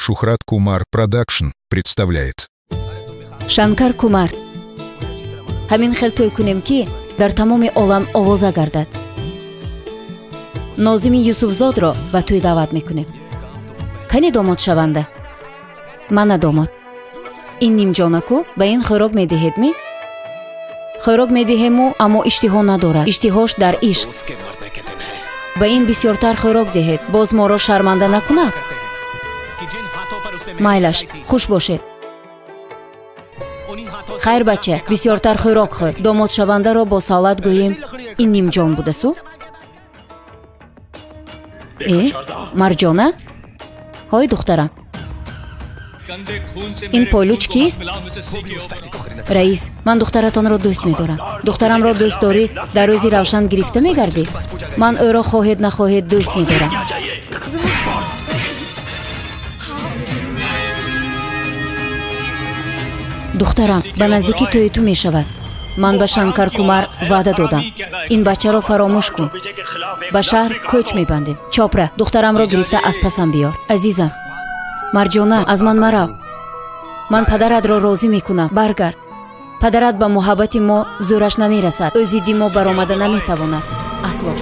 Шухрат Кумар Продакшн представляет. Шанкар Кумар. Ҳамин хел тӯй кунем, ки дар тамоми олам овоза гардад. Нозими Юсуфзодро ба тӯй даъват мекунем. Кани домодшаванда? Мана домод. Ин нимҷонаку ба ин хӯрок медиҳед ми? Хӯрок медиҳему, аммо иштиҳо надорад. Иштиҳош дар ишқ. Ба ин бисёртар хӯрок диҳед, боз моро шарманда накунад. Майлаш, хуш бошед. Хайр, бача, бисёртар хӯрок хӯр. Домодшавандаро бо савлат гӯем, ин нимҷон будасу? Э, Марҷона? Ҳой, духтарам. Ин пойлуч кист? Раис, ман духтаратонро дӯст медорам. Духтарамро дӯст дорӣ, дар рӯзи равшан гирифта мегардӣ? Ман ӯро хоҳед нахоҳед дӯст медорам. Духтарам, ба наздикӣ тӯи ту мешавад. Ман ба Шанкар Кумар ваъда додам. Ин бачаро фаромӯш кун. Ба шаҳр кӯч мебандем. Чопра, духтарамро гирифта аз пасам биёр. Азизам, Марҷона, аз ман марав. Ман падаратро розӣ мекунам. Баргард. Падарат ба муҳаббати мо зӯраш намерасад. Ӯ зидди мо баромада наметавонад. Асло.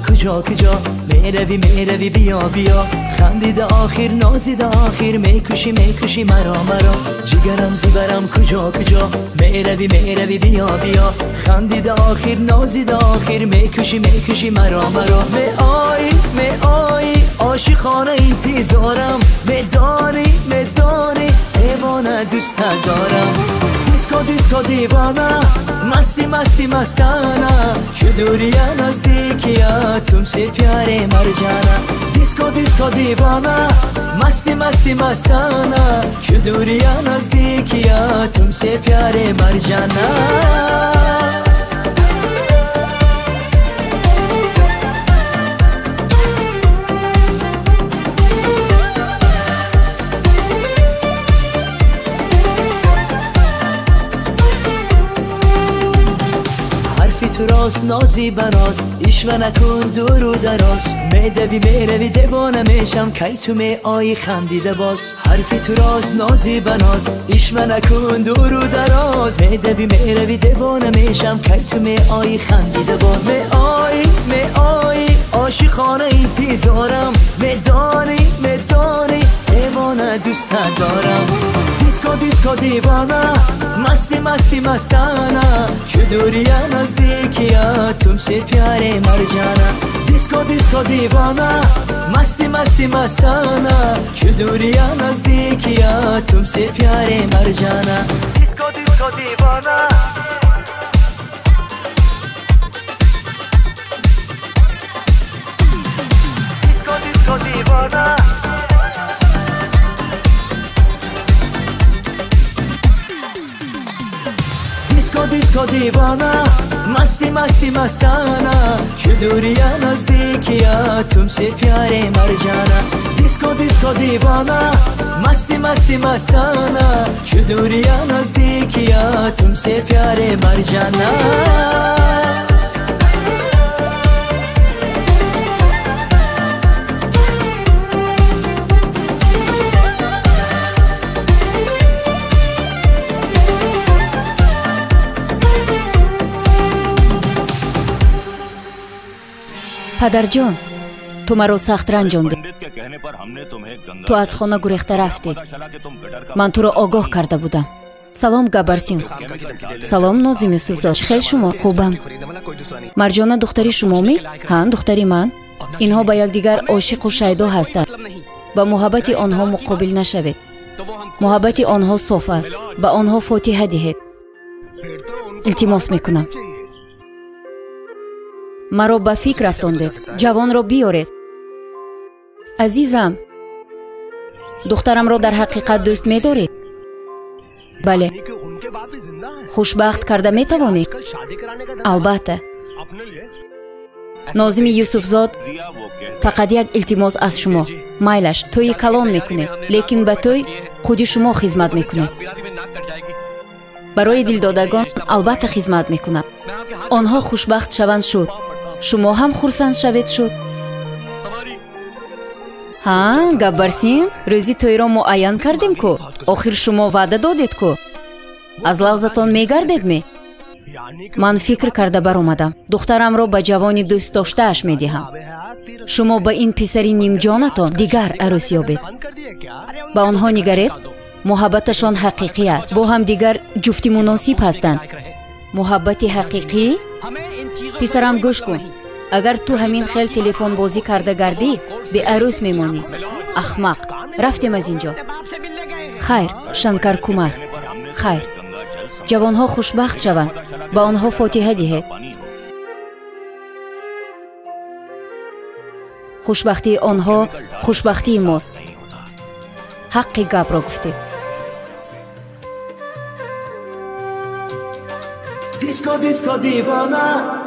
کجا کجا میروی میروی بیا بیا خندید آخر نازید آخر میکشی میکشی مرا مرا جگرم زیبرم کجا کجا میروی میروی بیا بیا خندید آخر نازید آخر میکشی میکشی مرا مرا می آی می آی عاشقانه انتظارم میدانی میدانی دیوانه دوست دارم دیسکو دیسکو دیوانه مستی مستی مستانه که دوریا نزدیکیا تمसे پیاره مر جانا دیسکو دیسکو دیوانه مستی مستی مستانه که دوریا نزدیکیا تمसे پیاره مر جانا. راست نازی بناز ایشوه نکن دور و دراز میدوی میروی دیوانه میشم کی تو می آیی خندیده باز حرفی تو راست نازی بناز ایشوه نکن دور و دراز میدوی میروی دیوانه میشم کی تو می آیی خندیده باز می آیی می آیی عاشقانه انتظارم میدانی میدانی دیوانه دوست دارم دیسکو دیسکو دیوانه مستی مستی مستانه که دوریا نزدیکیا تمसे پیاره مر جانا دیسکو دیسکو دیوانه مستی مستی مستانه که دوریا نزدیکیا تمसे پیاره مر جانا دیسکو دیسکو دیوانه دیسکو دیسکو دیوانه. دیسکو دیسکو دیوانه مستی مستی مستانه که دوریا نزدیکیا تمसे پیاره مر جانا دیسکو دیسکو دیوانه مستی مستی مستانه که دوریا نزدیکیا تمसे پیاره مر جانا. Падарҷон, ту маро сахт ранҷондӣ. Ту аз хона гурехта рафтӣ. Ман туро огоҳ карда будам. Салом, Габарсин. Салом, Нозим Юсуфзод. Чӣ хел шумо? Хубам. Марҷона духтари шумомӣ? Ҳа, духтари ман. Инҳо ба якдигар ошиқу шайдо ҳастанд. Ба муҳаббати онҳо муқобил нашавед. Муҳаббати онҳо соф аст. Ба онҳо фотиҳа диҳед. Илтимос мекунам. Маро ба фикр афтондед. Ҷавонро биёред. Азизам, духтарамро дар ҳақиқат дӯст медоред? Бале. Хушбахт карда метавонед? Албатта. Нозими Юсуфзод, фақат як илтимос аз шумо. Майлаш, тӯйи калон мекунед, лекин ба тӯй худи шумо хизмат мекунед. Барои дилдодагон албатта хизмат мекунам. Онҳо хушбахт шаванд шуд. Шумо ҳам хурсанд шавед шуд. Ҳа, Габбарсин, рӯзи тӯйро муайян кардем ку? Охир шумо ваъда додед ку? Аз лавзатон мегардед ме? Ман фикр карда баромадам. Духтарамро ба ҷавони дӯстдоштааш медиҳам. Шумо ба ин писари нимҷонатон дигар арӯс ёбед. Ба онҳо нигаред, муҳаббаташон ҳақиқӣ аст. Бо ҳам дигар ҷуфти муносиб ҳастанд. Муҳаббати ҳақиқӣ? Писарам, гӯш кун. Агар ту ҳамин хел телефонбозӣ карда гардӣ, беарӯс мемонӣ. Ахмақ, рафтем аз ин ҷо. Хайр, Шанкар Кумар, хайр. Ҷавонҳо хушбахт шаванд, ба онҳо фотиҳа диҳед. Хушбахтии онҳо хушбахтии мост. Ҳаққи гапро гуфтед. Диско, диско, дивона.